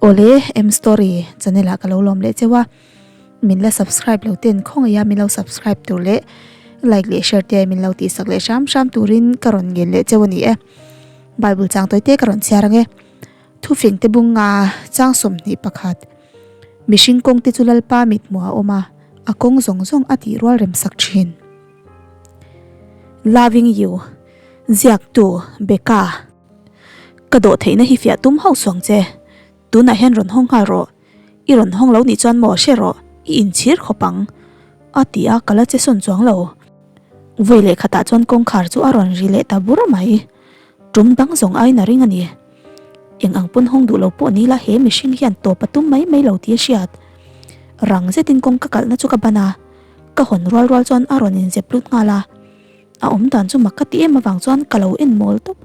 Awle M story channel ah ka lo lawm leh cheu a, min la subscribe lo ten khawngaih a min lo subscribe tur leh like leh share te min lo tih sak leh hram hram turin ka rawn ngen leh cheu a ni e. Bible chang tawi te ka rawn chhiar ang e. Thufing te bunga chang 21 Mihring kawng te chu Lalpa mit hmuh a awm a, a kawng zawng zawng a tih rual rem sak thin. Loving you Ziaktu Becca. Ka dawh theihna hi fiah tum hauh suang che. Tunah hian rawn hawng nghal rawh. I rawn hawng lo nih chuan maw hre rawh, i inchhir khawp ang. A ti a, ka la che sawn chuang lo. Vawi leh khatah chuan kawngkhar chu a rawn ri leh ta bur mai. Tum dang zawng aiin a ring a ni. Eng ang pawn hawng duh lo pawh ni la he mihring hian tawp a tum mai mai lo tih a hriat. Rang zetin kawngka kalhna chu ka ban a, ka hawn rual rual chuan a rawn inzep lut nghal a. A awm dan chu mak ka ti em avang chuan ka lo en mawl tawp.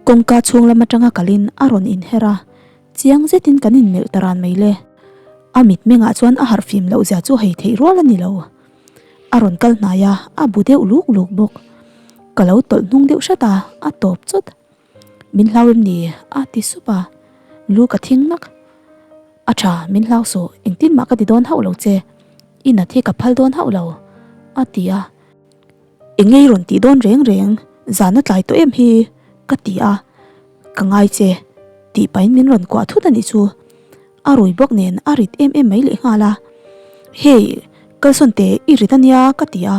Kawngka chhung lam atanga kalin a rawn inher a, chiang zetin kan inmelh ta ran mai le. A mitmengah chuan a harh fim loh zia chu hei theih rual a ni lo. A rawn kal hnai a, a bu deuh luk luk bawk. Ka lo tawlh hnung deuh hrat a, a tawp chawt. Min hlau em ni? a ti sup a, lu ka thing nak. A tha, min hlau suh, engtin mah ka ti dawn hauh lo che. I nat hi ka phal dawn hauh lo, a ti a. Eng ngei rawn tih dawn reng reng, zan a tlai tawh em hi, ka ti a. Ka ngai che, tih pahin min rawn kuah thut a nih chu. A rui bawk nen a rit em em mai leh nghal a. Hey, kalsawn teh i rit a nia, ka ti a.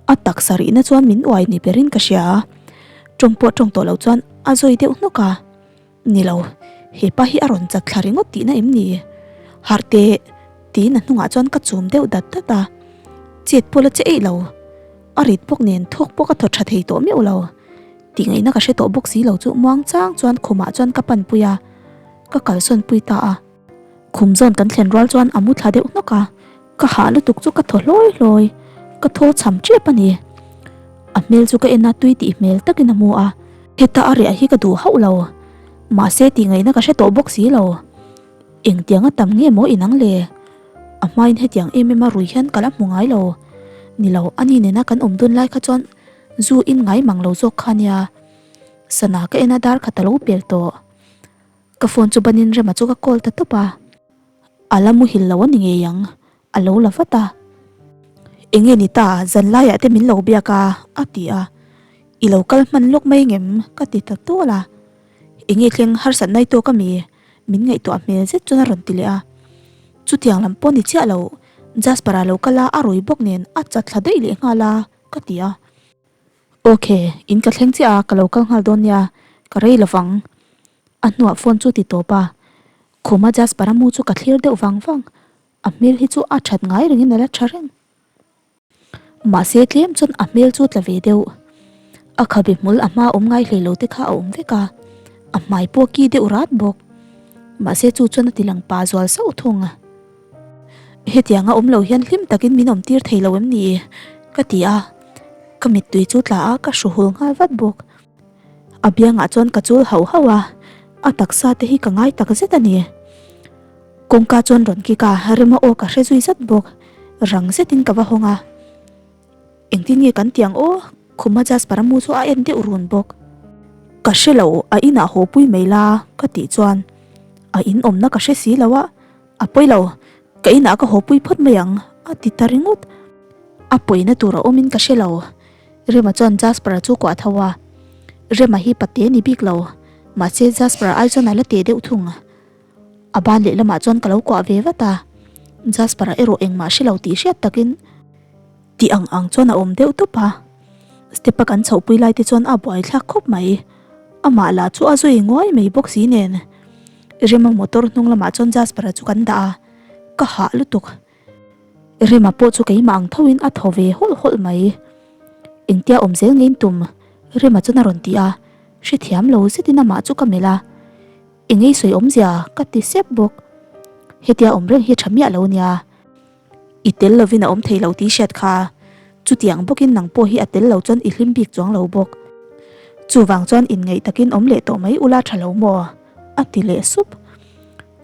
A taksa rihna chuan min uai ni berin ka hria a. Tawng pawh tawng tawh lo chuan a zawi deuh hnawk a. Ni lo, he pa hi a rawn chat thla ringawt tihna em ni? Harh teh, tiin a hnungah chuan ka chum deuh dat dat a. Chet pawh la che eih lo. A rit bawk nen thawk pawh ka thaw tha thei tawh meuh lo. Tih ngaihna ka hre tawh bawk si lo chu muang chang chuan khumah chuan ka panpui a, ka kalsawn pui ta a. Khum zawn kan thlen rual chuan a mu thla deuh hnawk a, ka hah lutuk chu ka thaw hlawi hlawi, ka thaw cham tep a ni. A hmel chu ka en a tui tih hmel takin a mu a, heta a riah hi ka duh hauh lo, mahse tih ngaihna ka hre tawh bawk si lo. Engtiang a tam nge maw inang le? A hmain hetiang em em a rui hian ka la hmu ngai lo. Ni lo, ani nena kan awm dun lai kha chuan zu in ngai mang lo zawk kha nia. Sana ka en a dar khat a lo pel tawh. Ka phone chu banin Rema chu ka call ta tawp a, a la muhil lo a ni ngei ang, a lo la vat a. Enge ni ta, zan laiah te min lo biak a, a ti a. I lo kal hman lawk mai ngem? ka ti ta tual a. Enge thleng harsat nai tawk a mi? Min ngaihtuah hmel zet chuan a rawn ti leh a. Chutiang lam pawh ni chiah lo, Jasper-a lo kal a, a rui bawk nen a chat thla daih leh nghal a, ka ti a. Ok, in ka thleng chiah a, ka lo kal nghal dawn nia, ka rei lovang. A hnuah phone chu ti tawp a, khuma Jasper-a mu chu ka thlir deuh vang vang, a hmel hi chu a that ngai rengin a la tha reng. Mahse tlem chuan a hmel chu tla ve deuh, a khabe hmul a hma awm ngai hlei lo te kha a awm vek a, a hmai pawh ki deuh rat bawk. Mahse chu chuan a ti lang pa zual sauh thung a. Hetianga awm lo hian hlim takin min awm tir thei lo em ni? ka ti a, ka mittui chu tla a ka hru hul nghal vat bawk. A biangah chuan ka chul hauh hauh a, a taksa te hi ka ngai tak zet a ni. Kawngka chuan rawn kik a, Rema aw ka hre zui zat bawk. Rang zetin ka va hawng a. Engtin nge kan tiang aw? Khuma Jasper-a mu chu a en deuh run bawk. Ka hre lo, a inah haw pui mai la ka tih chuan a in awmna ka hre si lo a, a pawi lo, ka inah ka haw pui phawt mai ang a ti ta ringawt. A pawina tur a awmin ka hre lo. Rema chuan Jasper-a chu kuah tho a, Rema hi pate ni bik lo, mahse Jasper-a ai chuan a la teh deuh thung. A ban lehlamah chuan ka lo kuah ve vat a, Jasper-a erawh engmah hre lo tih hriat takin Tih ang ang chuan a awm deuh tawp a, step a kan chhohpui lai te chuan a buaithlak khawp mai. Amah lah chu a zui nguai mai bawk si nen. Rema motor hnung lamah chuan Jasper-a chu kan dah a, ka hah lutuk. Rema pawh chu keimah ang thoin a thaw ve hawlh hawlh mai. Engtia awm zel ngein tum? Rema chuan a rawn ti a, hrethiam lo zetin amah chu ka melh a. Engei sawi awmzia? ka ti sep bawk. Hetia awm reng hi tha miah lo nia. I tel lovin a awm thei lo tih hriat kha. Chutiang bawkin nang pawh hi a tel lo chuan i hlim bik chuang lo bawk. Chuvang chuan inngeih takin awm leh tawh mai ula tha lo maw? a ti leh sup.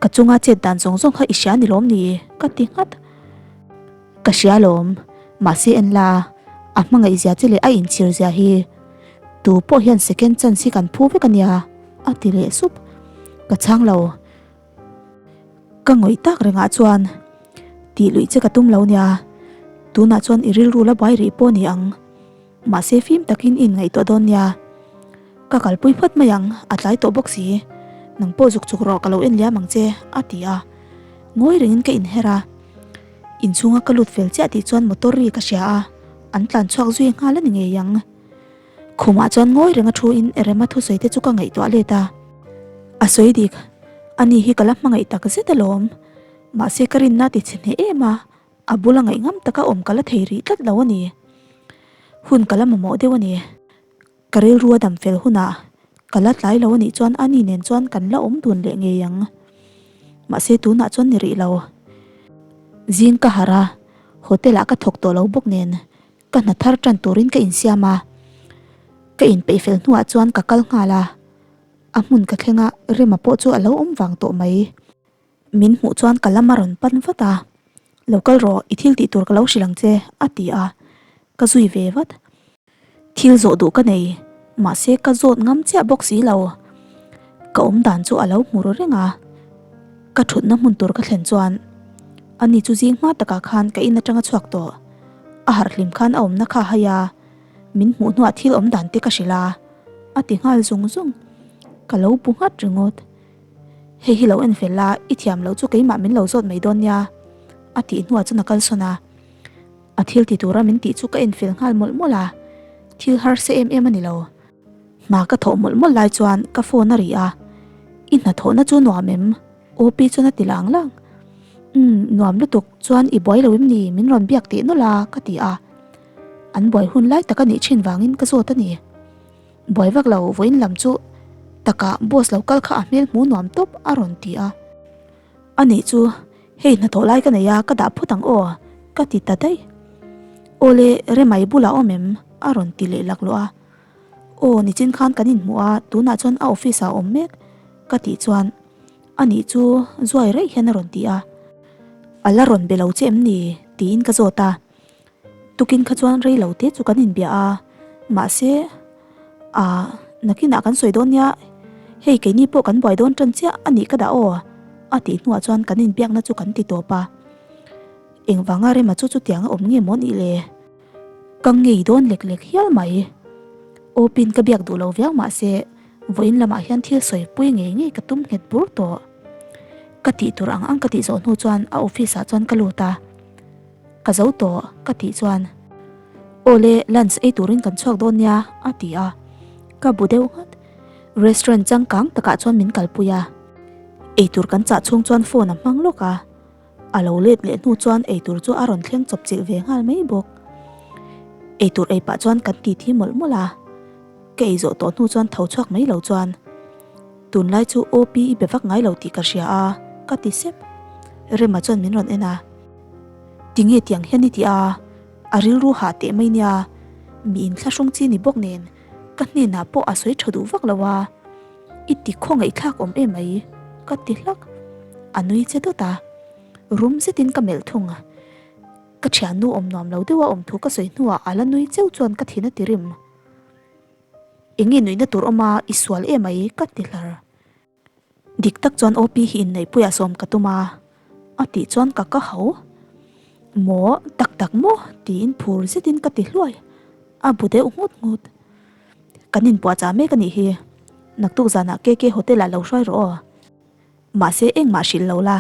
Ka chunga chet dan zawng zawng kha i hria ni lawm ni? ka ti nghat. Ka hria lawm. Mahse en la, a hmangaihzia che leh a inchhirzia hi tu pawh hian second chance hi kan phu vek a nia, a ti leh sup. Ka chhang lo. Ka ngawih tak rengah chuan tih luih che ka tum lo nia, tunah chuan i rilru la buai rih pawh ni ang. Mahse fim takin i inngaihtuah dawn nia. Ka kalpui phawt mai ang, a tlai tawh bawk si. Nang pawh zuk chuk rawh ka lo en liam ang che, a ti a. Ngawi rengin ka inher a. Inchhunga ka lut fel chiah tih chuan motor ri ka hria a, an tlan chhuak zui nghal a ni ngei ang. Khumah chuan ngawi renga thu in Rema thusawi te chu ka ngaihtuah let a. A sawi dik, ani hi ka la hmangaih tak zet alawm. Mahse ka rinna ti chhe hneh em a, a bula ngaih ngam taka awm ka la thei rih tlat lo a ni. Hun ka la mamawh deuh a ni. Ka rilru a dam fel hunah ka la tlai lo a nih chuan ani nen chuan kan la awm dun leh ngei ang. Mahse tunah chuan ni rih lo. Zing ka harh a, hotel ah ka thawk tawh lo bawk nen Ka hna thar tan turin ka insiam a, ka inpeih fel hnuah chuan ka kal nghal a, a hmun ka thleng a, Rema pawh chu a lo awm vang tawh mai. Min hmuh chuan ka lam a rawn pan vat a, Lo kal rawh, i thil tih tur ka lo hrilh ang che, a ti a, ka zui ve vat. Thil zawh duh ka nei, mahse ka zawt ngam chiah bawk si lo. Ka awm dan chu a lo hmu ru reng a, ka thutna hmun tur ka thlen chuan ani chu zing hma takah khan ka in atanga chhuak tawh. A harh hlim khan a awmna kha hai a, min hmuh hnuah thil awm dan te ka hrilh a, a ti nghal zung zung. Ka lo bu nghat ringawt. Hei hi lo en fel a, i thiam loh chu keimah min lo zawt mai dawn nia, a tih hnuah chuan a kalsawn a. A thil ti tura min tih chu ka en fel nghal mawlh mawlh a, thil harsa em em a ni lo. Hna ka thawh mawlh mawlh lai chuan ka phone a ri a, I hnathawhna chu nuam em? OP chuan a ti lang lang. Umm, nuam lutuk chuan i buai lo em ni? Min rawn biak teh nawlh a, ka ti a. An buai hun lai tak a nih thin vangin ka zawt a ni. Buai vak lo, vawiin lam chu takah boss lo kal kha a hmel hmu nuam tawp a rawn ti a. A nih chu, hei hnathawh lai ka nei a, ka dah phawt ang aw, ka ti ta daih. Awle, Remai bulah awm em? a rawn ti leh laklawh a. Aw, nichin khan kan inhmuh a, tunah chuan a office ah a awm mek, ka tih chuan a nih chu zuai raih hian a rawn ti a. A la rawn be lo che em ni? tiin ka zawt a. Tukin kha chuan rei lo te chu kan inbia a, mahse ah nakinah kan sawi dawn nia, hei keini pawh kan buai dawn tan chiah a nih ka dah aw, a tih hnuah chuan kan inbiakna chu kan ti tawp a. Engvanga Rema chu chutiang a awm nge maw nih le? Ka ngei dawn lek lek hial mai. Awpin ka biak duh lo viau mahse vawiin lamah hian thil sawi pui ngei ngei ka tum nghet bur tawh. Ka tih tur ang ang ka tih zawh hnu chuan a office ah chuan ka lut a. Ka zo tawh ka tih chuan Awle lunch ei turin kan chhuak dawn nia a ti a. Ka bu deuh nghat. Restaurant changkang takah chuan min kalpui a. Eitur kan chah chhung chuan phone a hmang lawk a. A lo let leh hnu chuan eitur chu a rawn thleng chawp chilh ve nghal mai bawk. Eitur ei pah chuan kan ti thi mawlh mawlh a, ka ei zawh tawh hnu chuan tho chhuak mai lo chuan Tunlai chu OP i be vak ngai lo tih ka hria a, ka ti sep. Rema chuan min rawn en a, Tinge tiang hian i ti a, a rilru hah teh mai nia, mi inthlahrung chi ni bawk nen ka hnenah pawh a sawi tha duh vak lo a. I ti khawngaihthlak awm em mai, ka ti hlak. A nui che dawt a, rum zetin ka melh thung a. Ka thiannu awm nuam lo deuha awm thu ka sawi hnuah a la nui cheu chuan ka thin a ti rim. Enge nuihna tur awm a, i sual em mai, ka ti hlar. Dik tak chuan OP hi inneihpuiah sawm ka tum a, a tih chuan ka ka hau. Maw, tak tak maw? tiin phur zetin ka ti hluai. A bu deuh nghut nghut. Kan inpuahchah mek a nih hi. Naktuk zanah KK Hotel ah lo hruai rawh aw. Mahse engmah hrilh lo la,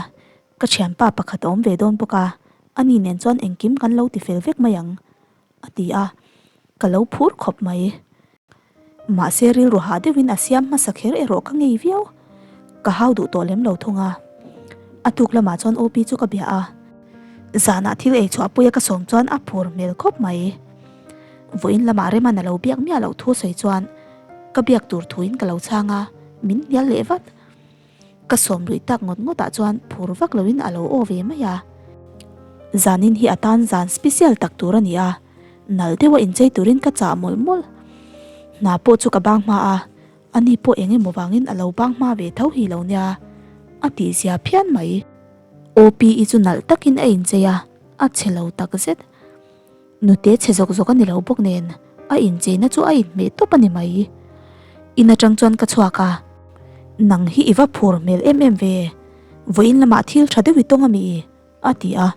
ka thianpa pakhat a awm ve dawn bawk a, ani nen chuan engkim kan lo ti fel vek mai ang, a ti a, ka lo phur khawp mai. Mahse rilru hah deuhin a siam hmasa kher erawh ka ngei viau. Ka hau duh tawh lem lo thung a. A tuk lamah chuan OP chu ka bia a. Zanah thil ei chhuah puia ka sawm chuan a phur hmel khawp mai. Vawiin lamah Reman a lo biak miah loh thu sawi chuan ka biak tur thuin ka lo chhang a, min hnial leh vat. Ka sawm luih tak ngawt ngawtah chuan phur vak loin a lo aw ve mai a. Zanin hi a tan zan special tak tur a ni a, nal deuha inchei turin ka chah mawlh mawlh. Hna pawh chu ka bang hma a, ani pawh eng emaw vangin a lo bang hma ve tho hi lo nia, a tihzia phian mai. OPE chu nalh takin a inchei a, a chhe lo takzet. Nute chhe zawk zawk a ni lo bawk nen a incheina chu a inhmeh tawp a ni mai. In atang chuan ka chhuak a, Nang hi i va phur hmel em em ve. Vawiin lamah thil tha deuh i tawng a mi? a ti a,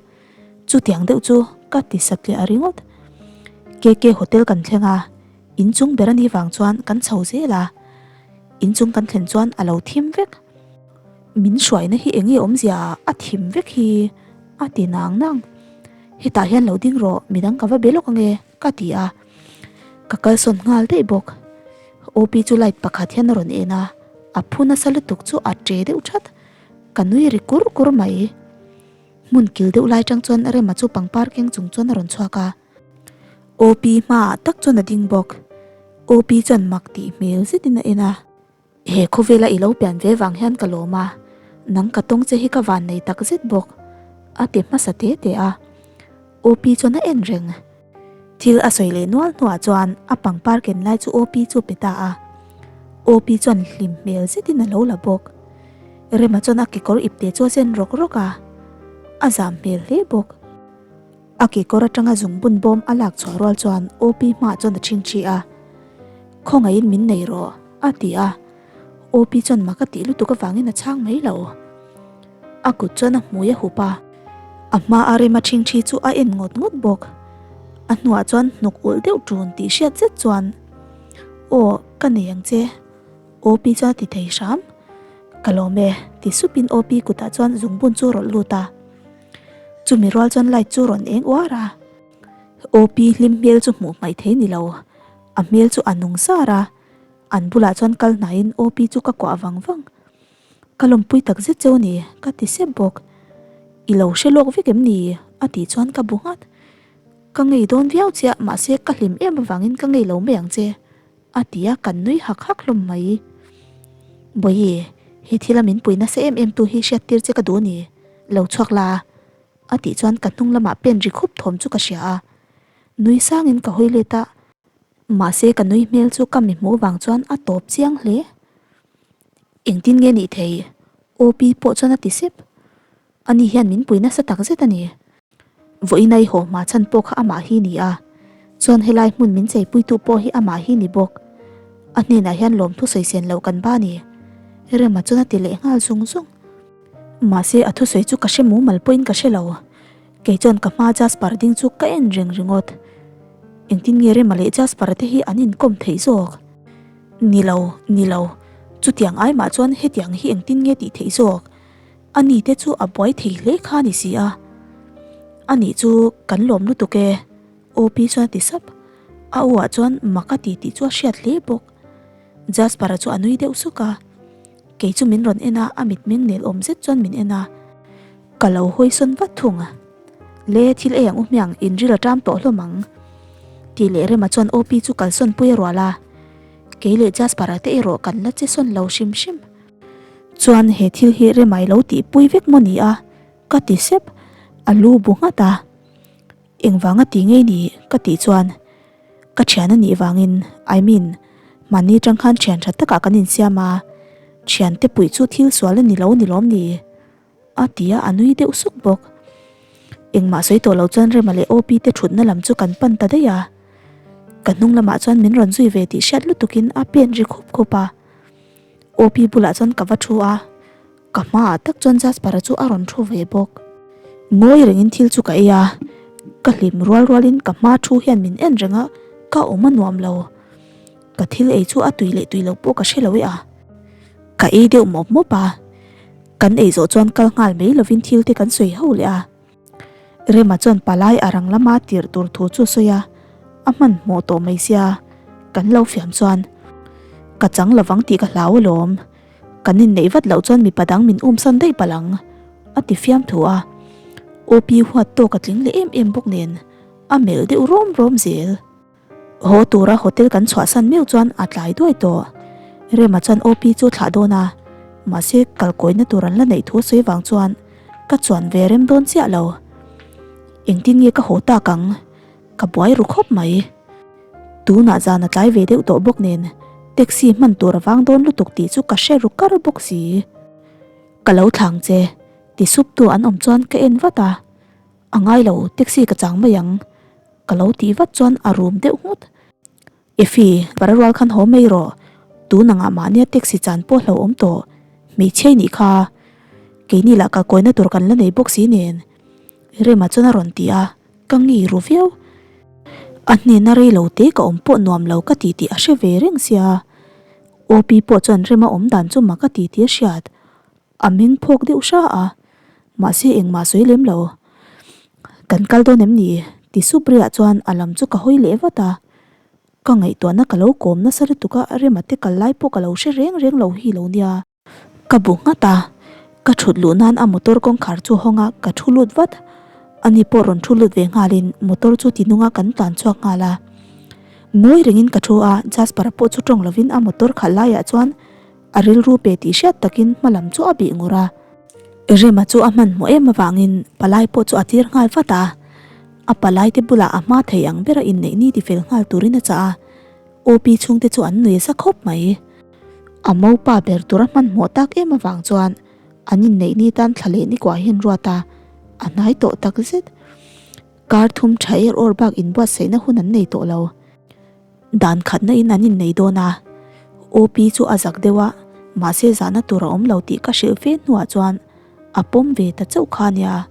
chutiang deuh chu ka ti satliah ringawt. KK Hotel kan thleng a, inchung ber a nih vang chuan kan chho zel a, inchung kan thlen chuan a lo thim vek. Min hruaina hi enge awmzia a thim vek hi a ti nang nang. Hetah hian lo ding rawh midang ka va be lawk ange ka ti a, ka kalsawn nghal daih bawk. OP chu light pakhat hian a rawn en a, a phu nasa lutuk chu a che deuh that. Ka nui ri kur kur mai. Hmun kil deuh lai tang chuan Rema chu pangpar keng chung chuan a rawn chhuak a. OP hmaah tak chuan a ding bawk. OP chuan mak tih hmel zetin a en a. He khawvela i lo pian ve vang hian ka lawm a, nang ka tawng che hi ka van nei tak zet bawk, a ti hmasa te te a. OP chuan a en reng. Thil a sawi leh nual hnuah chuan a pangpar ken lai chu OP chu pe ta a. OP chuan hlim hmel zetin a lo la bawk. Rema chuan a kekawr ipte chu a zen rawk rawk a, a zam hmel hle bawk. A kekawr atanga zungbun bawm a lak chhuah rual chuan OP hmaah chuan a chhingchhi a. Khawngaihin min nei rawh, a ti a. OP chuan mak a tih lutuk avangin a chhang mai lo. A kut chuan a hmui a hup a, a hma a rem a ṭhingṭhi chu a en ngawt ngawt bawk. A hnuah chuan hnuk ulh deuh ṭun tih hriat zet chuan, Aw, ka nei ang che, OP chuan a ti thei hram. Ka lawm e, ti supin OP kutah chuan zungbun chu a rawlh lut a. Chumi rual chuan light chu rawn eng uar a. OP hlim hmel chu hmuh hmaih thei ni lo, a hmel chu a nung zar a. An bulah chuan kal hnaiin OP chu ka kuah vang vang. Ka lawmpui tak zet cheu ni, ka ti sep bawk. I lo hre lawk vek em ni? a tih chuan ka bu nghat. Ka ngei dawn viau chiah, mahse ka hlim em avangin ka ngei lo mai ang che, a ti a, kan nui hak hak hlawm mai. Bawihi, he thila min pui nasa em em tu hi hriattir che ka duh a ni, lo chhuak la, a tih chuan ka hnung lamah pen ri khup thawm chu ka hria a. Nui sangin ka hawi let a, mahse ka nui hmel chu ka mi hmuh vang chuan a tawp chiang hle. Engtin nge nih thei? OP pawh chuan a ti sep. Ani hian min pui nasa tak zet a ni. Vawiin a i haw hma chhan pawh kha amah hi ni a, chuan helai hmun min cheipuitu pawh hi amah hi ni bawk. A hnenah hian lawmthu sawi sen loh kan ba ni. Rema chuan a ti leh nghal zung zung. Mahse a thusawi chu ka hre mumal pawhin ka hre lo. Kei chuan ka hmaa Jasper ding chu ka en reng ringawt. Engtin nge Rema leh Jasper te hi an inkawm theih zawk? Ni lo, ni lo. Chutiang ai mah chuan hetiang hi engtin nge tih theih zawk? A ni te chu a buai thei hle kha a ni si a. A nih chu kan lawm lutuk e, OP chuan a ti sap. A u ah chuan mak a ti tih chu a hriat hle bawk. Jasper-a chu a nui deuh suk a. Kei chu min rawn en a, a mitmeng nel awm zet chuan min en a. Ka lo hawi sawn vat thung a. Le, thil ei ang u hmiang, inril a ṭam tawh hlawm ang. Tih leh Rema chuan OP chu kalsawn pui a rual a. Kei leh Jasper-a te erawh kan la che sawn lo hrim hrim. Chuan he thil hi Rema i lo tihpui vek maw ni a? Ka ti sep. A lu bu nghat a. Engvanga ti ngei ni? Ka tih chuan ka thian a nih vangin, I mean, mahni tang khan thian tha takah kan insiam a, thiante puih chu thil sual a ni lo ni lawm ni? A ti a, a nui deuh suk bawk. Engmah sawi tawh lo chuan Rema leh OP te thutna lam chu kan pan ta daih a. Ka hnung lamah chuan min rawn zui ve tih hriat lutukin a pen ri khup khup a. OP bulah chuan ka va thu a, ka hmaah tak chuan Jasper-a chu a rawn thu ve bawk. Ngawi rengin thil chu ka ei a, ka hlim rual rualin ka hma thu hian min en reng a, ka awm a nuam lo. Ka thil ei chu a tui leh tui lo pawh ka hre lo e a. Ka ei deuh mawp mawp a, kan ei zawh chuan kal nghal mai lovin thil te kan sawi ho leh a. Rema chuan palai a rang lama tirh tur thu chu a sawi a, a hmanhmawh tawh mai sia, kan lo fiam chuan ka chang lovang tih ka hlau alawm, kan inneih vat loh chuan mipa dang min umsan daih palh ang, a ti fiam thu a. OP huat tawk a tling leh em em bawk nen a melh deuh rawm rawm zel. Haw tura hotel kan chhuahsan meuh chuan a tlai duai tawh. Rema chuan OP chu thlah dawn a, mahse kalkawina tur an la neih thu sawi vang chuan ka chuan ve rem dawn chiah lo. Engtin nge ka haw tak ang? Ka buai ru khawp mai. Tunah zan a tlai ve deuh tawh bawk nen taxi hman tur a vang dawn lutuk tih chu ka hre ru kar bawk si. Ka lo thlang che, ti sup tu an awm chuan ka en vat a. A ngai lo, taxi ka chang mai ang. Ka lo tih vat chuan a rum deuh nghut. Effie, para rual khan haw mai rawh. Tun angah mahnia taxi chan pawh hlauhawm tawh. Hmeichhia i nih kha. Keini lah kalkawina tur kan la nei bawk si nen. Rema chuan a rawn ti a, ka ngei ru viau. A hnena rei lo te ka awm pawh nuam lo ka ti tih a hre ve reng sia. Opi pawh chuan Rema awm dan chu mak a ti tih a hriat. A meng phawk deuh hra a, mahse engmah sawi lem lo. Kan kal dawn em ni? ti sup riah chuan a lam chu ka hawi leh vat a. Ka ngaihtuahna ka lo kawm nasa lutuk a, Rema te kal lai pawh ka lo hre reng reng lo hi lo nia. Ka bu nghat a, ka thut luh nan a motor kawngkhar chu hawng a, ka thu lut vat. Ani pawh rawn thu lut ve nghalin motor chu ti nunga kan tlan chhuak nghal a. Ngawi rengin ka thu a, Jasper-a pawh chu tawng lovin a motor khalh laiah chuan a rilru pe tih hriat takin hma lam chu a bih ngur a. Rema chu a hmanhmawh em avangin palai pawh chu a tir nghal vat a, a palai te bulah a hma thei ang bera inneih ni tifel nghal turin a chah a. OP chhungte chu an nui za khawp mai. A mopa ber tura hmanhmawh tak em avang chuan an inneih ni tan thla leh ni kuah hian ruat a, a hnai tawh tak zet. Kar thum tha er awr bak inbuatsaihna hun an nei tawh lo. Dan khatna in an innei dawn a, OP chu a zak deuh a, mahse zahna tur a awm lo tih ka hrilh fe hnuah chuan a pawm ve ta chauh kha nia.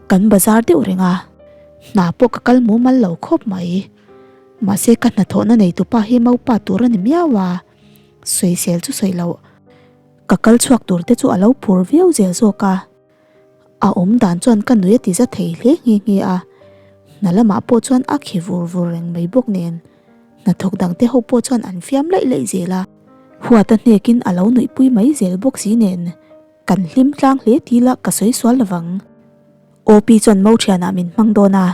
Kan bazar deuh reng a, hna pawh ka kal mumal lo khawp mai. Mahse ka hnathawhna neitupa hi maupa tur a ni miau a, sawisel chu sawi loh. Ka kal chhuak tur te chu a lo phur viau zel zawk a, a awm dan chuan ka nui a ti za thei hle nghe nghe a, hna lamah pawh chuan a khi vur vur reng mai bawk nen hnathawk dang te ho pawh chuan an fiam laih laih zel a, huat a hnekin a lo nuihpui mai zel bawk si nen kan hlim tlang hle ti la ka sawi sual lovang. OP chuan mo thianah min hmang dawn a,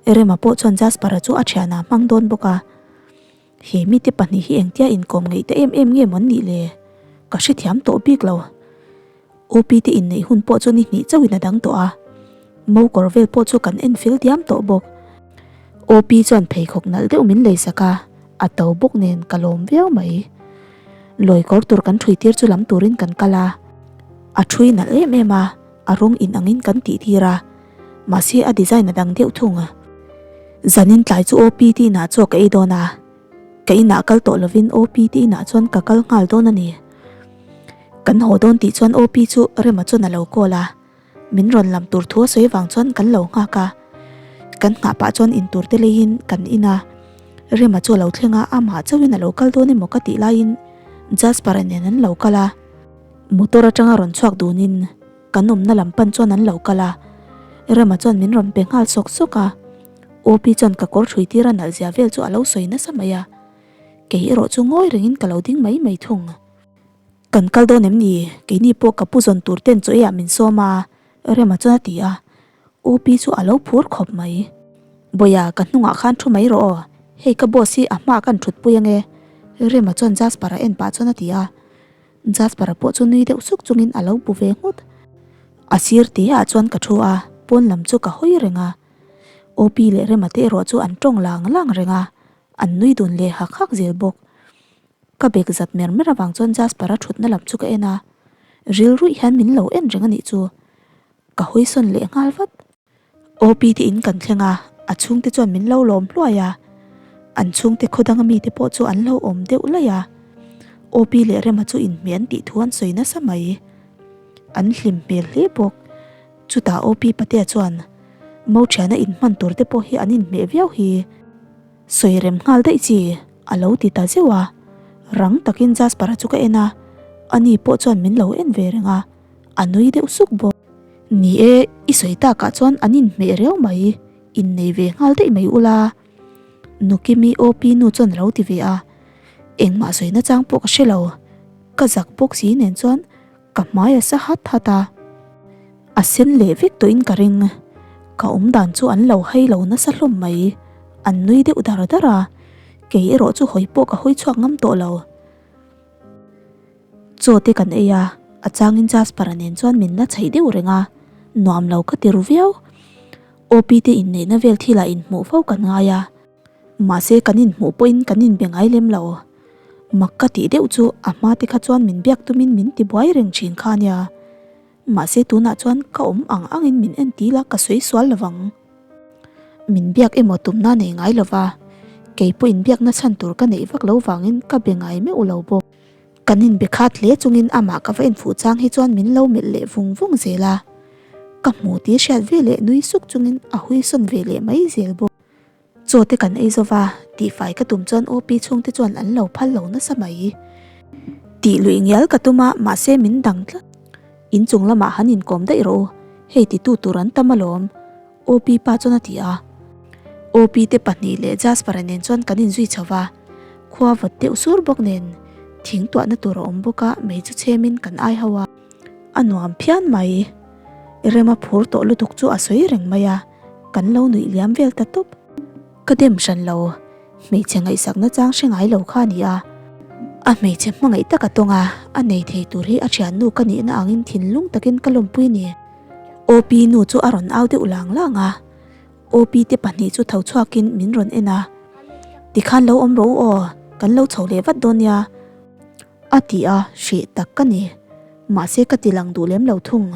Rema pawh chuan Jasper-a chu a thianah hmang dawn bawk a. He mite pahnih hi engtia inkawm ngeih ta em em nge maw an nih le? Ka hrethiam tawh bik lo. OP te inneih hun pawh chu ni hnih chauhin a dang tawh a, mo kawr vel pawh chu kan en fel diam tawh bawk. OP chuan pheikhawk nalh deuh min leisak a, a to bawk nen ka lawm viau mai. Lawi kawr tur kan ṭhui tir chu lam turin kan kal a, a ṭhui nalh em em a. A rawng in angin kan tih tir a, mahse a design a dang deuh thung. Zanin tlai chu OP te inah chaw ka ei dawn a, ka inah kal tawh lovin OP te inah chuan ka kal nghal dawn a ni. Kan haw dawn tih chuan OP chu Rema chuan a lo call a, min rawn lam tur thu a sawi vang chuan kan lo nghak a. Kan nghah pah chuan in tur te leiin kan in a, Rema chu a lo thleng a, amah chauhin a lo kal dawn emaw ka tih laiin Jasper-a nen an lo kal a. Motor atanga rawn chhuak dunin kan awmna lam pan chuan an lo kal a, Rema chuan min rawn pe nghal sawk sawk a, OP chuan ka kawr ṭhui tir a nalh zia vel chu a lo sawi nasa mai a, kei erawh chu ngawi rengin ka lo ding mai mai thung. Kan kal dawn em ni? Keini pawh ka pu zawn tur ten chaw eiah min sawm a, Rema chuan a ti a, OP chu a lo phur khawp mai. Bawia ka hnungah khan thu mai rawh aw, hei ka boss hi a hma kan ṭhutpui ange, Rema chuan Jasper-a en pah chuan a ti a. Jasper-a pawh chu nui deuh suk chungin a lo bu ve nghut. A sir te ah chuan ka thu a, pawn lam chu ka hawi reng a. OP leh Rema te erawh chu an tawng lang lang reng a, an nui dun leh hak hak zel bawk. Ka bek zat mer mer avang chuan Jasper-a thutna lam chu ka en a, rilruih hian min lo en reng a nih chu. Ka hawi sawn leh nghal vat. OP te in kan thleng a, a chhungte chuan min lo lawm hluai a, an chhungte khaw danga mite pawh chu an lo awm deuh laih a, OP leh Rema chu inhmeh an tih thu an sawi nasa mai. An hlim hmel hle bawk. Chutah OP Patea chuan Mo thiana inhman tur te pawh hi an inhmeh viau hi sawi rem nghal daih chi a lo ti ta zeuh a, rang takin Jasper-a chu ka en a, ani pawh chuan min lo en ve reng a. A nui deuh suk bawk. Ni e, i sawi takah chuan an inhmeh riau mai, innei ve nghal daih mai ula. Nukimi OP nu chuan a lo ti ve a, engmah sawi nachang pawh ka hre lo. Ka zak bawk si nen chuan ka hmai a sa hat hat a. A sen leh vek tawhin ka ring. Ka awm dan chu an lo hai lo nasa hlawm mai. An nui deuh dar dar a, kei erawh chu hawi pawh ka hawi chhuak ngam tawh lo. Chaw te kan ei a, a changin Jasper-a nen chuan min la chheih deuh reng a, nuam lo ka ti ru viau. OP te inneihna vel thilah inhmuh fo kan ngai a, mahse kan inhmuh pawhin kan inbe ngai lem lo. Mak ka tih deuh chu a hma te kha chuan min biak tumin min ti buai reng thin kha nia. Mahse tunah chuan ka awm ang angin min en ti la ka sawi sual lovang. Min biak emaw tumna nei ngai lova, kei pawhin biakna chhan tur ka neih vak lo vangin ka be ngai meuh lo bawk. Kan inbe khat hle chungin amah ka va enfuh chang hi chuan min lo melh leh vung vung zel a, ka hmu tih hriat ve leh nui suk chungin a hui sawn ve leh mai zel bawk. Chaw te kan ei zo va, tihfai ka tum chuan OP chhungte chuan an lo phal lo nasa mai. Tih luih ngial ka tum a, mahse min dang tlat. Inchung lamah han inkawm daih rawh u, hei titu tur an tam alawm. OP pa chuan a ti a. OP te pahnih leh Jasper-a nen chuan kan inzui chho va, khua vawt deuh sur bawk nen thing tuahna tur a awm bawk a, mei chu chhemin kan ai ho a. A nuam phian mai. Rema phur tawh lutuk chu a sawi reng mai a, kan lo nuih liam vel ta tawp. Ka dem hran lo, hmeichhe ngaihsakna chang hre ngai lo kha a ni a. A hmeichhe hmangaih tak a tawng a, a nei thei tur hi a thiannu ka nihna angin thinlung takin ka lawmpui ni. OP nu chu a rawn au deuh lang lang a, OP te pahnih chu tho chhuakin min rawn en a, Tikhan lo awm rawh u aw, kan lo chho leh vat dawn nia, a ti a, hreh tak ka ni. Mahse ka ti lang duh lem lo thung.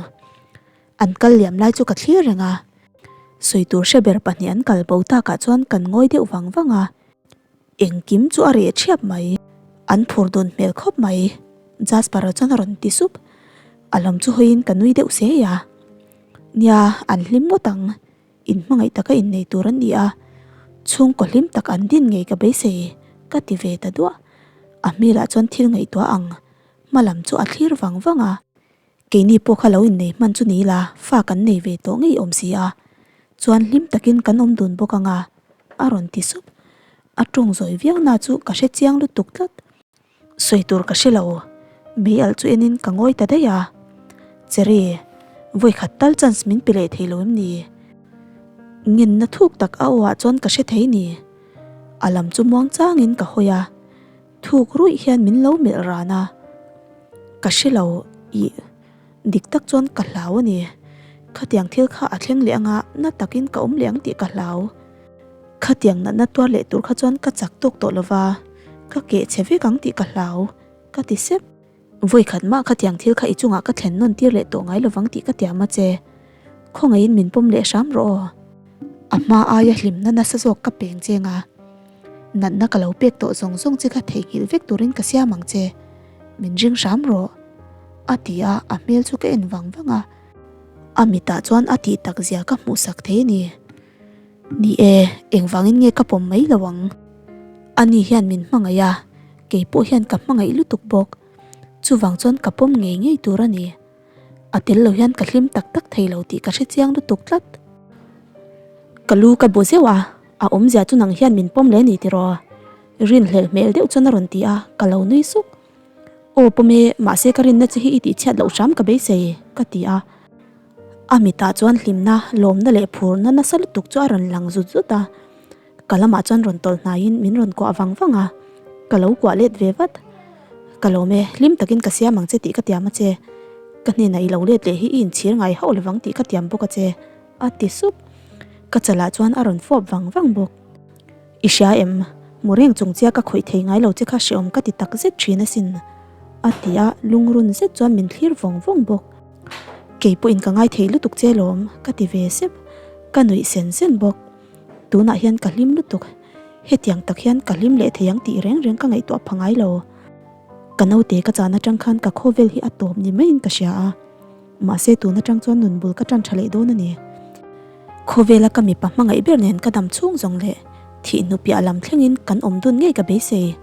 An kal liam lai chu ka thlir reng a, sawi tur hre ber pahnih an kal bo takah chuan kan ngawi deuh vang vang a. Engkim chu a reh ṭhiap mai. An phur dun hmel khawp mai. Jasper-a chuan a rawn ti sup. A lam chu hawiin ka nui deuh sei a. Nia, an hlim ngawt ang. In hmangaih taka innei tur an ni a. Chhungkaw hlim tak an din ngei ka beisei, ka ti ve ta duah. A hmelah chuan thil ngaihtuah ang. Hma lam chu a thlir vang vang a. Keini pawh kha lo innei hman chu ni la, fa kan nei ve tawh ngei awm si a, chuan hlim takin kan awm dun bawk ang a, a rawn ti sup. A tawng zawi viau na chu ka hre chiang lutuk tlat. Sawi tur ka hre lo, mei alh chu enin ka ngawi ta daih a. Cherry, vawi khat tal chance min pe leh thei lo em ni? Ngenna thuk tak a aw ah chuan ka hre thei ni. A lam chu muang changin ka hawi a. Thuk ruih hian min lo melh ran a, ka hre lo ih dik tak chuan ka hlau a ni. Khatiang thil kha a thleng leh anga na takin ka awm leh ang tih ka hlau. Khatiang natna tuar leh tur kha chuan ka chak tawk tawh lova, ka keh chhe vek ang tih ka hlau, ka ti sep. Vawikhat mah khatiang thil kha i chungah ka thlen nawn tir leh tawh ngai lovang tih ka tiam a che. Khawngaihin min pawm leh hram rawh aw. A hma aia hlimna nasa zawk ka peng cheng a. Natna ka lo pek tawh zawng zawng che kha theihnghilh vek turin ka siam ang che. Min ring hram rawh. A ti a, a hmel chu ka en vang vang a. A mitah chuan a tih tak zia ka hmuhsak thei a ni. Ni e, engvangin nge ka pawm mai lo ang? Ani hian min hmangaih a, kei pawh hian ka hmangaih lutuk bawk. Chuvang chuan ka pawm ngei ngei tur a ni. A tel lo hian ka hlim tak tak thei lo tih ka hre chiang lutuk tlat. Ka lu ka bu zeuh a, a awmzia chu nang hian min pawm leh a ni tiraw? Rinhlelh hmel deuh chuan a rawn ti a, ka lo nui suk. Aw pawm e, mahse ka rinna che hi i tihchhiat loh hram ka beisei, ka ti a. A mitah chuan hlimna, lawmna leh phurna nasa lutuk chu a rawn lang zut zut a. Ka lamah chuan rawn tawlh hnaiin min rawn kuah vang vang a, ka lo kuah let ve vat. Ka lawm e, hlim takin ka siam ang che tih ka tiam a che. Ka hnenah i lo let leh hi i inchhir ngai hauh lovang tih ka tiam bawk a che, a ti sup. Ka chalah chuan a rawn fawp vang vang bawk. I hria em? Mu reng chung chia ka khawih thei ngai lo che kha hreawm ka ti tak zet thin asin, a ti a, lungrun zet chuan min thlir vawng vawng bawk. Kei pawhin ka ngai thei lutuk che lawm, ka ti ve sep. Ka nuih sen sen bawk. Tunah hian ka hlim lutuk. Hetiang tak hian ka hlim leh thei ang tih reng reng ka ngaihtuah pha ngai lo. Ka naute ka chan atang khan ka khawvel hi a tawp ni maiin ka hria a. Mahse tun atang chuan nun bul ka tan tha leh dawn a ni. Khawvela ka mipa hmangaih ber nen ka dam chhung zawng leh thih hnu piah lam thlengin kan awm dun ngei ka beisei.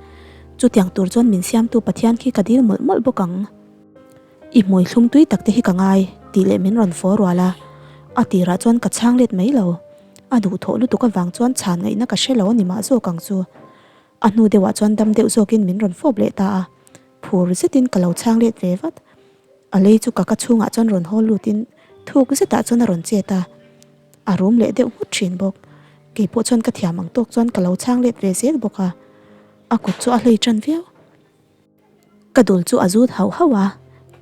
Chutiang tur chuan min siamtu Pathian khi ka dil mawlh mawlh bawk ang. I hmui thlum tui tak te hi ka ngai, tih leh min rawn fawr rual a. A tirah chuan ka chhang let mai lo. A duhthawh lutuk avang chuan chhan ngaihna ka hre lo a ni mah zawk ang chu. A hnu deuhah chuan dam deuh zawkin min rawn fawp leh ta a. Phur zetin ka lo chhang let ve vat. A lei chu ka ka chhungah chuan rawn hawl lutin thuk zetah chuan a rawn chet a. A rum leh deuh nghut thin bawk. Keipawh chuan ka thiam ang tawk chuan ka lo chhang let ve zel bawk a. A kut chu a hlei tan viau. Ka dul chu a zut hauh hauh a,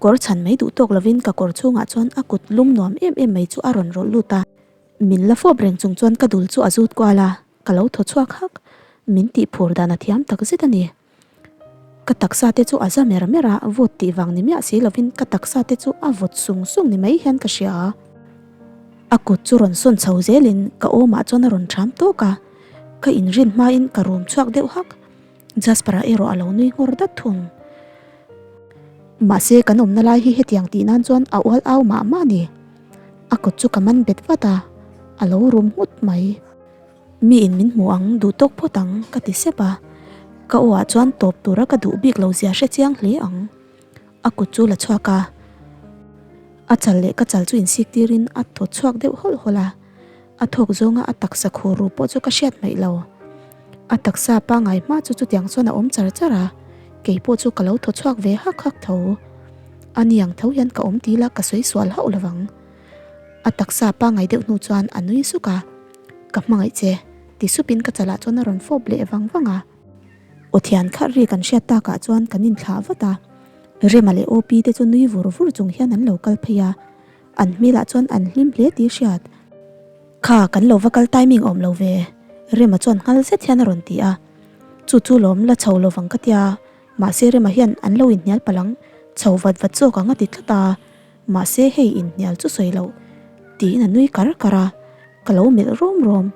kawr chhan mai duh tawk lovin ka kawr chhungah chuan a kut lum nuam em em mai chu a rawn rawlh lut a. Min la fawp reng chung chuan ka dul chu a zut kual a, ka lo thaw chhuak hak. Min tih phur dan a thiam tak zet a ni. Ka taksa te chu a za mer mer a, vawt tih vang ni miah si lovin ka taksa te chu a vawt sung sung ni mai hian ka hria a. A kut chu rawn sawn chho zelin ka awmah chuan a rawn ṭham tawk a, ka inrin hmain ka rum chhuak deuh hak. Jasper-a erawh a lo nui nghawr dat thung. Mahse kan awmna lai hi hetiang tih nan chuan a ual au mah mah a ni. A kut chu ka man bet vat a, a lo rum nghut mai. Mi in min hmu ang duh tawk phawt ang ka ti sep a, ka aw ah chuan tawp tura ka duh bik lo zia hre chiang hle ang. A kut chu la chhuak a, a chal leh ka chal chu insik tirin a thaw chhuak deuh hawlh hawlh a, a thawk zawnga a taksa khur ru pawh chu ka hriat hmaih lo. A taksa pangngai hma chu chutiang chuan a awm char char a, kei pawh chu ka lo thaw chhuak ve hak hak tho. A ni ang tho hian ka awm tila ka sawi sual hauh lovang. A taksa pangngai deuh hnu chuan a nui suk a, Ka hmangaih che, ti supin ka chalah chuan a rawn fawp leh vang vang a. Aw thian kharh ri kan hriat takah chuan kan inthlah vat a, Rema leh Opi te chu nui vur vur chung hian an lo kal phei a, an hmelah chuan an hlim hle tih hriat. Kha kan lo va kal timing awm lo ve, Rema chuan nghal zet hian a rawn ti a, chu chu lawm la chho lovang ka tia, mahse Rema hian an lo inhnial palh ang, chho vat vat zawk ang a ti tlat a, mahse hei inhnial chu sawi loh tiin a nui kar kar a, ka lo melh rawm rawm,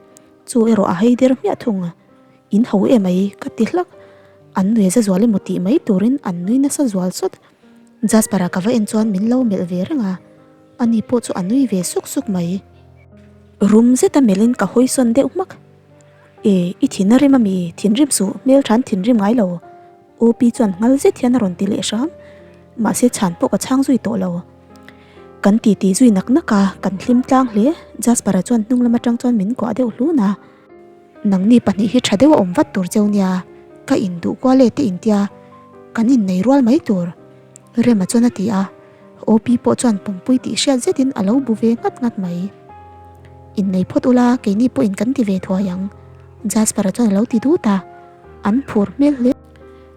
chu erawh a hei der hmiah thung a. In ho em ai ka ti hlak. An nui za zual emaw tih mai turin an nui nasa zual sawt. Jasper-a ka va en chuan min lo melh ve reng a, ani pawh chu a nui ve suk suk mai. Rum zeta melhin ka hawi sawn deuh hmak. E, i thin a rim ami? Thinrim suh, hmelthan thinrim ngai lo. OP chuan nghal zet hian a rawn ti leh hram. Mahse chhan pawh ka chhang zui tawh lo. Kan titi zui nak nak a, kan hlim tlang hle. Jasper-a chuan hnung lam atang chuan min kuah deuh hlun a. Nangni pahnih hi tha deuh a awm vat tur cheu nia, ka induh kual e te intia, kan innei rual mai tur. Rema chuan a ti a, OP pawh chuan pumpui tih hriat zetin a lo bu ve nghat nghat mai. Innei phawt ula, keini pawhin kan ti ve thuai ang, Jasper-a chuan a lo ti dut a, an phur hmel hle.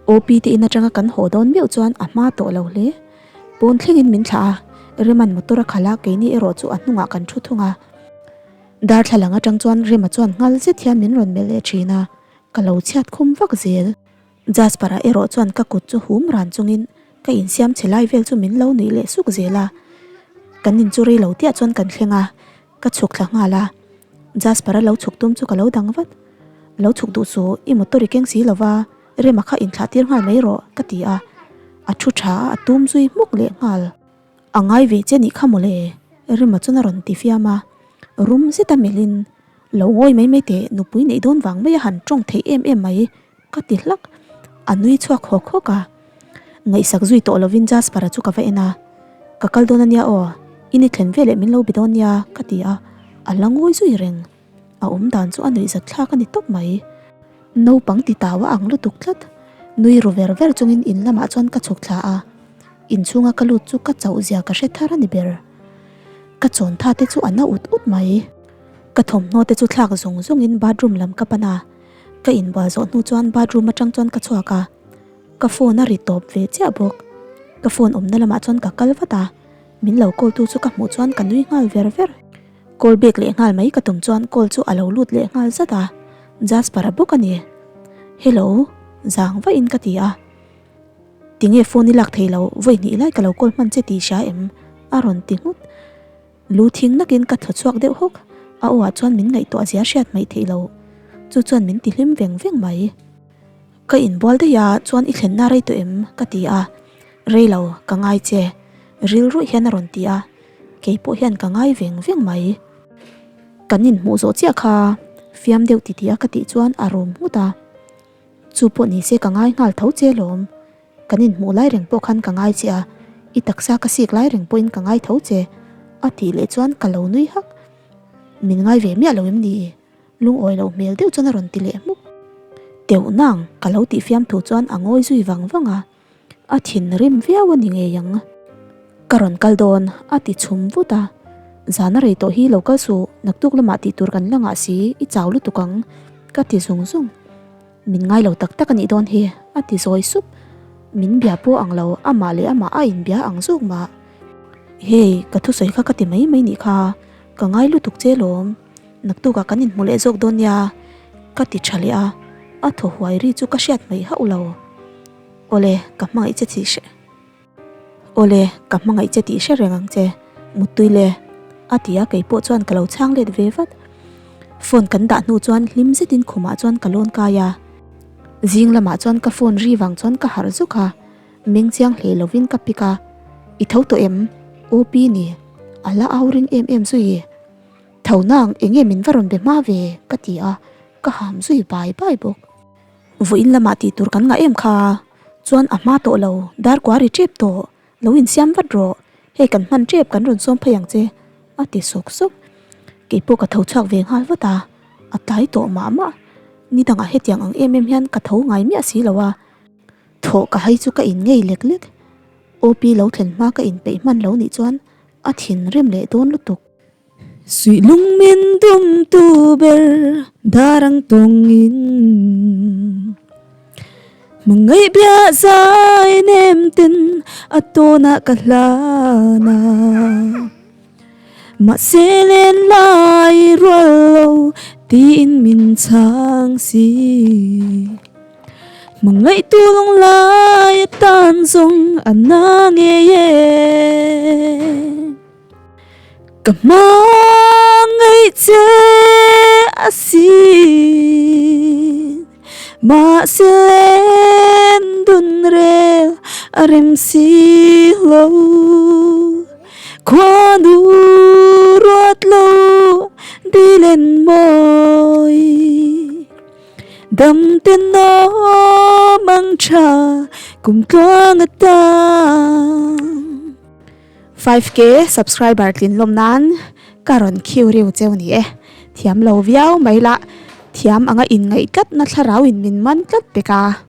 OP te in atanga kan haw dawn meuh chuan a hma tawh lo hle. Pawn thlengin min thlah a, Rema'n motor a khalh a, keini erawh chu a hnungah kan thu thung a. Darthlalang atang chuan Rema chuan nghal zet hian min rawn melh leh thin a, ka lo chhiat khum vak zel. Jasper-a erawh chuan ka kut chu hum ran chungin ka insiam chhe lai vel chu min lo nuih leh suk zel a. Kan in chu rei lo tiah chuan kan thleng a, ka chhuk thla nghal a. Jasper-a lo chhuk tum chu ka lo dang vat. Lo chhuk duh suh, i motor i keng si lo va, Rema kha inthlah tir nghal mai rawh, ka ti a. A thu tha a, a tum zui hmuk leh nghal. A ngai ve che nih kha mawle, Rima chuan a rawn ti fiam a. Rum zeta melhin, Lo ngawi mai mai teh, nupui neih dawn vang mai a han tawng theih em em mai, ka ti hlak. A nui chhuak hawk hawk a. Ngaihsak zui tawh lovin Jasper-a chu ka va en a. Ka kal dawn ania aw, i ni thlen veleh min lo be dawn nia, ka ti a. A la ngawi zui reng. A awm dan chu a nuihzat thlak a ni tawp mai. Naupang ti tau a ang lutuk tlat. Nui ru ver ver chungin in lamah chuan ka chhuk thla a. Inchhunga ka lut chu ka chauh zia ka hre thar a ni ber. Ka chawn tha te chu a na ut ut mai. Ka thawmhnaw te chu thlak zung zungin bathroom lam ka pan a. Ka inbual zawh hnu chuan bathroom atang chuan ka chhuak a. Ka phone a ri tawp ve chiah bawk. Ka phone awmna lamah chuan ka kal vat a. Min lo call tu chu ka hmuh chuan ka nui nghal ver ver. Call back leh nghal mai ka tum chuan call chu a lo lut leh nghal zat a, Jasper-a bawk a ni. Hello, zang vahin ka ti a. Tinge phone i lak thei lo, vawi hnih lai ka lo call hman che tih hria em? a rawn ti nghut. Lu thing nakin ka thaw chhuak deuh hawk, a aw ah chuan min ngaihtuah zia hriat hmaih theih lo. Chu chuan min ti hlim veng veng mai. Ka inbual daih a, chuan i thlenna rei tawh em? ka ti a. Rei lo, ka ngai che. Rilruih hian a rawn ti a, kei pawh hian ka ngai veng veng mai. Kan inhmuh zawh chiah kha fiam deuh ti ti a ka tih chuan a rum nghut a. Chu pawh ni se ka ngai nghal tho che lawm. Kan inhmuh lai reng pawh khan ka ngai che a, i taksa ka sik lai reng pawhin ka ngai tho che a tih leh chuan ka lo nui hak. Min ngai ve miah lo em ni? Lungawi loh hmel deuh chuan a rawn ti leh hmuk. Teuh nang ka lo tih fiam thu chuan a ngawi zui vang vang a. A thinrim viau a ni ngei ang. Ka rawn kal dawn, a ti chhum vut a. Zan a rei tawh hi lo kal suh, naktuk lamah tih tur kan la ngah si, i chau lutuk ang, ka ti zung zung. Min ngai lo tak tak a nih dawn hi, a ti zawi sup. Min bia pawh ang lo, amah leh amah a inbia ang zawk mah. Hei, ka thusawi kha ka ti mai mai nih kha, ka ngai lutuk che lawm. Naktukah kan inhmu leh zawk dawn nia, ka ti tha leh a, a thaw huai ri chu ka hriat hmaih hauh lo. Awle, ka hmangaih che tih hre Awle, ka hmangaih che tih hre reng ang che, Muttui le, a ti a, kei pawh chuan ka lo chhang let ve vat. Phone kan dah hnu chuan hlim zetin khumah chuan ka lawn kai a, zing lamah chuan ka phone ri vang chuan ka harh zuk a. Meng chiang hle lovin ka pick a, I tho tawh em? OP ni, a la au ring em em zui. Tho nang eng nge min va rawn be hma ve? ka ti a, ka ham zui bai bai bawk. Vawiin lamah tih tur kan ngah em kha? Chuan a hma tawh lo, dar kua ri tep tawh, lo insiam vat rawh, hei kan hman tep kan rawn sawm phei ang che, a ti sawk sawk. Keipawh ka tho chhuak ve nghal vat a, a tlai tawh mah mah. Ni dangah hetiang ang em em hian ka tho ngai miah si lo a. Thawh ka hai chu ka in ngei lek lek. OP lo thlen hma ka inpeih hman lo nih chuan a thinrim leh dawn lutuk. Suih lung min dum tu ber dar ang tawngin Hmangaih biah zai nem ten a tawnah ka hlan a. Mahse len lai rual lo tiin min chhang si. Hmangaihtu lung lai atan zawng a na ngei e. Ka hmangaih che asin. Mahse len dun rel a rem si lo. Khuanu ruat lo dilen mawi. Dam te nawm ang tha kum tluang atan. 5K subscriber tlin lawm nan ka rawn khiu riu cheu ni e. Thiam lo viau mai lah thiam anga inngaih tlat na thlarau in min man tlat pek a.